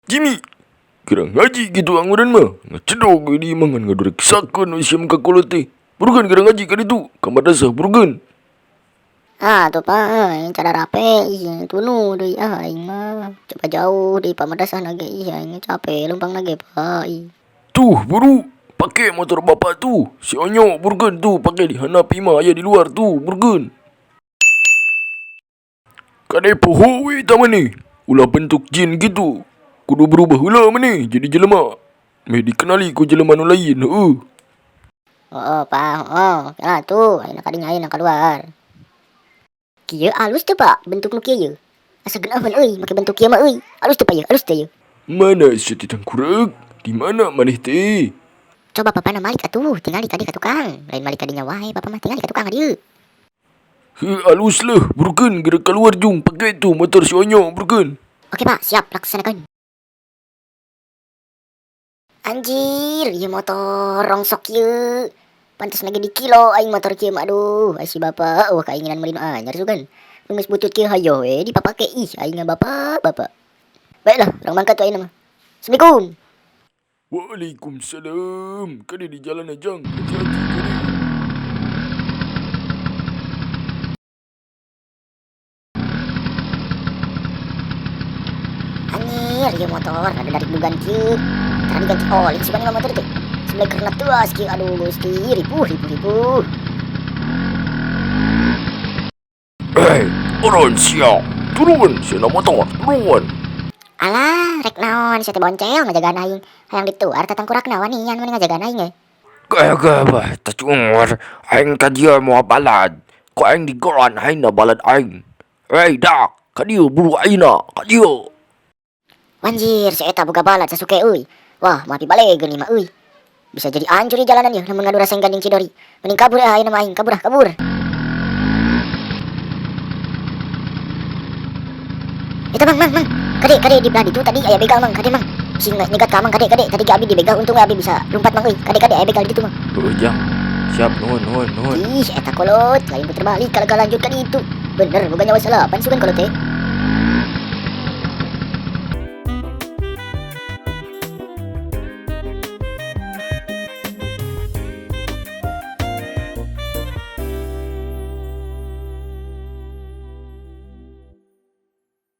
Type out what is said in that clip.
Jimmy, kira ngaji kitu anguran mah. Ngacedog we di imah ngan ngadureksakeun we sia ka kolot teh. Burukeun kira ngaji ka ditu, ka madrasah burukeun. Ah tuh Pak, aing cara rape ih tunu deui ah aing mah. Coba jauh di pa madrasah na ge ih aing capek leumpang na ge Pak ih. Tuh buru, pake motor bapak tuh. Si Onyo burukeun tuh pake di handap imah aya di luar tuh burukeun. Kade poho we eta maneh. Ulah bentuk jin kitu. Kudu berubah heula maneh jadi jelema. Meh dikenali ku jelema nu lain heueuh. Heueuh Pak, heueuh. Nah tuh ayeuna kadinya ayeuna kaluar. Kieu alus teu Pak bentuk nu kieu ye? Asa geunaheun euy make bentuk kieu mah euy. Alus teu Pak ye? Alus teu ye? Mana sia teh tangkurak? Di mana maneh teh? Coba papa na malik atuh, tingali tadi ka tukang. Lain malik kadinya wae papa mah tingali ka tukang ka dieu. Heuh alus leuh, burukeun geura kaluar jung pake tuh motor si Onyo burukeun. Oke Pak, siap laksanakan. Anjir, ieu motor rongsok ieu. Pantes lagi di kilo aing motor kieu mah aduh, ai si bapak eueuh kainginan meuli nu anyar sugan. Nu geus butut kieu hayoh we dipapake ih aing mah bapak, bapak. Baiklah, urang mangkat tuh ayeuna mah. Assalamualaikum. Waalaikumsalam. Kade di jalan jang, hati-hati kade. Anjir, ieu motor ada dari dugan kieu. Tara diganti oli sugan mah motor teh. Sebelah karena tuas kieu aduh Gusti, ripuh ripuh ripuh. Eh, turun sia. Turun sia na motor, turun. Alah, rek naon sia teh boncel ngajagaan aing. Hayang dituar tatangkurakna wanian mani ngajagaan aing ge. Gaya gaya bah, tacungur. Aing ka dieu moal balad. Ku aing digoran aing na balad aing. Hei dak, ka dieu buru ayeuna, ka dieu. Wanjir, si eta boga balad Sasuke euy. Wah, moal pibalegeun ieu mah euy. Bisa jadi hancur di jalanan yeuh lamun ngadu Rasengan jeung Chidori. Mending kabur ah ayeuna mah aing, kabur ah, kabur. Eta mang mang mang. Kade kade di belah ditu tadi aya begal mang, kade mang. Sing nyegat ka mang kade kade tadi ge abi dibegal untung we abi bisa lumpat mang euy. Kade kade aya begal di ditu mang. Heueuh jang. Siap nuhun nuhun nuhun. Ih, eta kolot, lain puter balik kalau lanjut ka ditu. Bener boga nyawa salapan sugan kolot teh.